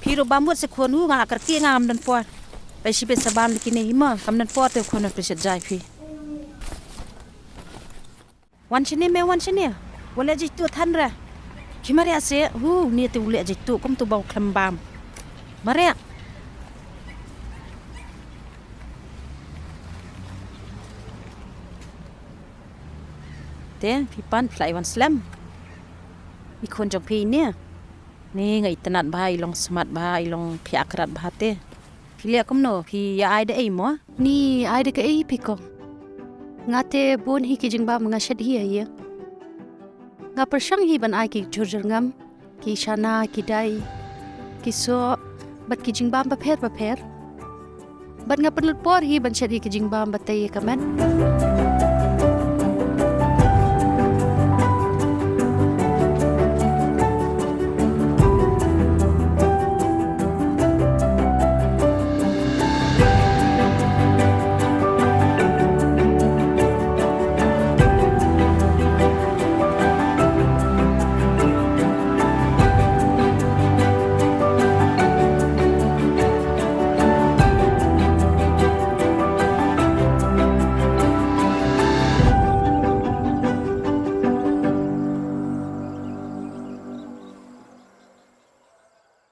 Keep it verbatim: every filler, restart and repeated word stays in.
Phi ruh bam mut se khun, u nga la kyrkieh nga ngam don por. Pei shi bit sa bam da kine hi mo, kam don por te khun, phi shet jai phi. Wan shane me, wan shane. Wa leh jaitu than re. Ki mareh se, hu, ni te u leh jaitu, kum tu ba u khlem bam. Mareh. Te, phi pan, phi la i wan slem. I khun jong phi ne. Ni nga itynnad bha, i long smat bha, i long phi akrat bha te. Phi leh kumno, phi ïa ai da ei mo? Ni ai da kaei phi kong. Nga te bun hi ki jingbam nga shet hi ïa. Nga pyrshang hi ban ai ki jhur jyrngam, ki shana, ki dai, ki soh, bad ki jingbam bapher bapher. Bad nga pynlut por hi ban shet ïa ki jingbam ba tei ïa ka met.